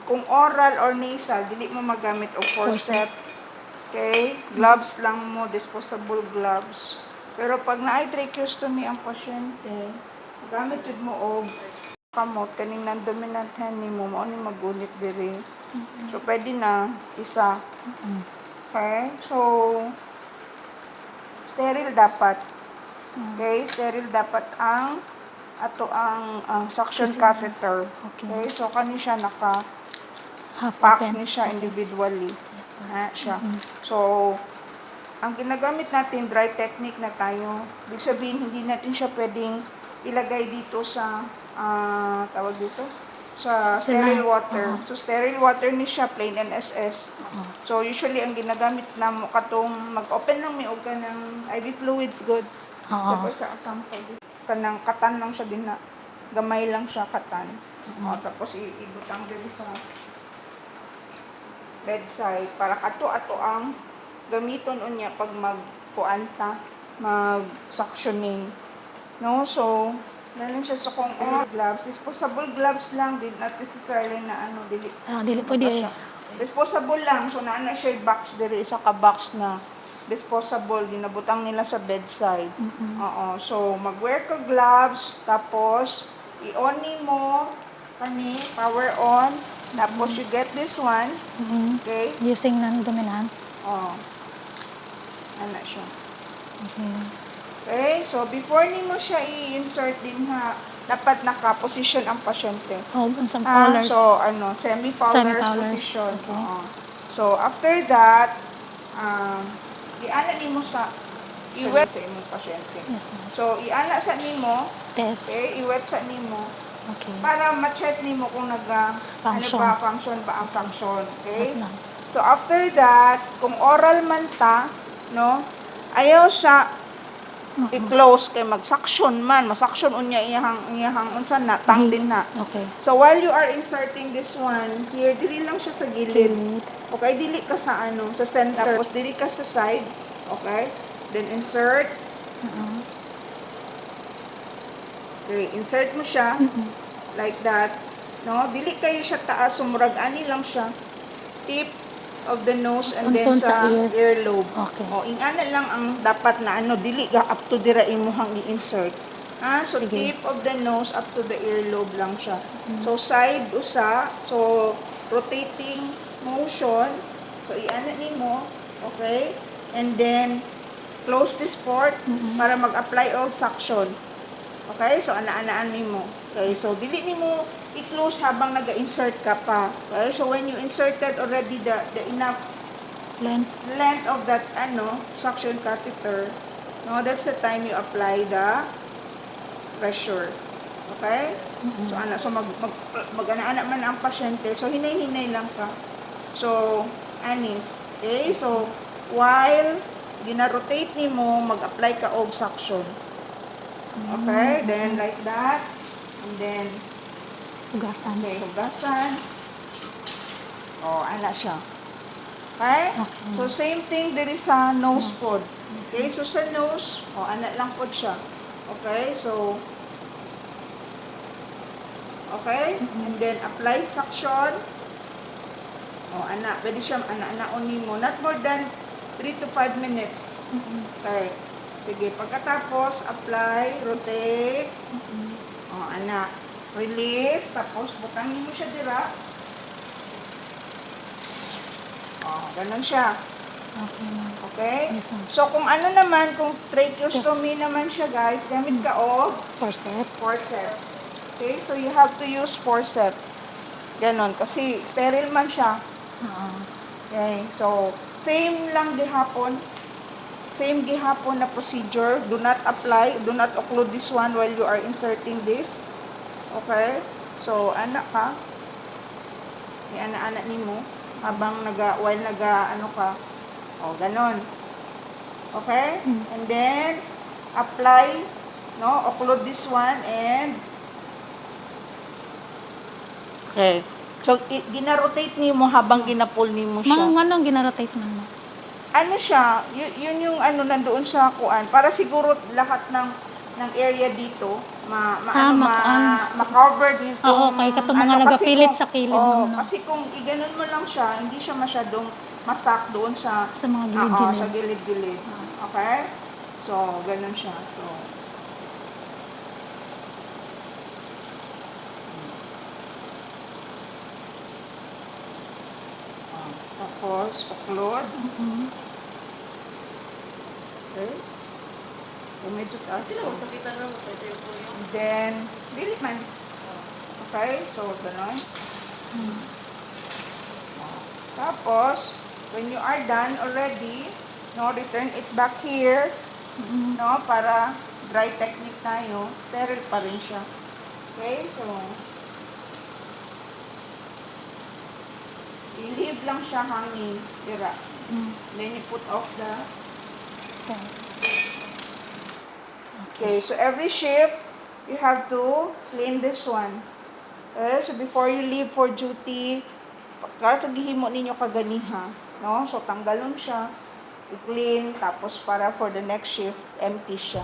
Kung oral or nasal, dili mo magamit og forceps. Okay? Gloves lang mo, disposable gloves. Pero pag naay tracheostomy ang pasyente, gamit jud mo og kamot kaning non-dominant hand nimo, mao ni magunit diri. So pwede na isa. Okay? So sterile dapat. Okay? Sterile dapat ang ato ang suction catheter. Okay? So kani siya naka Half pack open. Ni siya individually. Yes, ma'am. Ha, siya. So, ang ginagamit natin, dry technique na tayo. Ibig sabihin, hindi natin siya pwedeng ilagay dito sa, tawag dito? Sa Sa sterile line. Water. Oo. So, sterile water ni siya, plain NSS. So, usually, ang ginagamit na mo katong mag-open lang mi og kanang IV fluids good. Oo. Tapos sa sample, kanang katan lang siya din na gamay lang siya katan. O, tapos ibutang diri sa bedside para kato ato ang gamiton unya pag magkuan ta, mag suctioning. No? So, galing siya sa kung oh, gloves, disposable gloves lang din, not necessarily na ano, dili Ah, dili pwede. Siya. Disposable lang. So, naa na siya box diri, isa ka box na disposable, ginabutang nila sa bedside. Oo. So, mag-wear ka gloves, tapos, i-on mo, kani, power on, tapos you get this one, okay? Using non-dominant. Oh. Ana siya. Okay. Okay, so before nimo siya i-insert din ha, dapat naka-position ang pasyente. Oh, some Ah, Fowler's. So, ano, semi-Fowler's Semi-Fowler's, position. Okay. Oo. So, after that, iana nimo sa, i-wet sa imong pasyente. Yes, ma'am. So, iana sa nimo, Test. Okay, i-wet sa nimo, para ma-check nimo kung naga, ano Function. Ba, function ba ang suction. Okay? Yes, ma'am. So, after that, kung oral man ta, no, ayaw sa i-close kay mag-suction man, ma-suction unya iyahang unsa na, tang din na. So while you are inserting this one, here dili lang siya sa gilid. Gilid. Okay, dili ka sa ano, sa center. Tapos dili ka sa side. Okay? Then insert. Okay, insert mo siya like that. No, dili kayo siya taas, sumurag ani lang siya. Tip of the nose and then Unton sa sa ear. Earlobe. Okay. O, ingana lang ang dapat na ano, dili ka up to dira imuhang i-insert. Ah, so Sige. Tip of the nose up to the earlobe lang siya. So side usa, so rotating motion. So iana nimo, okay? And then close this port para mag-apply og suction. Okay? So ana-anaan nimo. Okay, so dili nimo i-close habang naga-insert ka pa. Okay? So when you inserted already the enough Length. Length of that ano suction catheter, no, that's the time you apply the pressure. Okay? So ana, so mag mag mag-ana man ang pasyente. So hinay-hinay lang ka. So anis. Okay? So while gina-rotate nimo, mag-apply ka og suction. Okay? Then like that. And then Hugasan. Okay, hugasan. Oh, ana siya. Okay? Okay. So, same thing diri sa nose pod. Okay? So, sa nose, oh, ana lang pod siya. Okay? So, okay? And then, apply suction. Oh, ana. Pwede siya, ana-anaon nimo. Not more than 3 to 5 minutes. Okay. Sige, pagkatapos, apply, rotate. Oh, ana. Release. Tapos, butangin mo siya dira. Oh, ganun siya. Okay, ma'am. Okay? Yes, ma'am. So, kung ano naman, kung tracheostomy naman siya, guys, gamit ka og Forceps. Forceps. Okay? So, you have to use forceps. Ganon. Kasi, sterile man siya. Oo. Okay? So, same lang gihapon. Same gihapon na procedure. Do not apply, do not occlude this one while you are inserting this. Okay? So, ana ka. Ni ana-ana nimo habang naga while naga ano ka. O, ganon. Okay? And then apply, no? Occlude this one and okay. So, gina-rotate nimo habang gina-pull nimo siya. Mga anong gina-rotate man mo? Ano siya, yun yung ano nandoon sa kuan para siguro lahat ng ng area dito, ma, ma, Ah, ano, ma, ma-cover dito. Oo, kay katong mga nagapilit sa kilid, Oo, ma'am, no? kasi kung iganon mo lang siya, hindi siya masyadong masak doon sa Sa mga Oo, gilid-gilid. sa gilid-gilid. Okay? So, ganun siya. So, ah, tapos, occlude. Okay? So, medyo taas. Sila magsakitan na mo tayo po yung And then, dili man. Okay? So, ganun. Tapos, when you are done already, no, return it back here, no, para dry technique tayo, sterile pa rin siya. Okay, so, i-leave lang siya hanging, dira. Then you put off the Okay, so every shift, you have to clean this one. Okay, so before you leave for duty, kahit sa gihimo ninyo kaganiha, no? So tanggalon siya, i-clean, tapos para for the next shift, empty siya.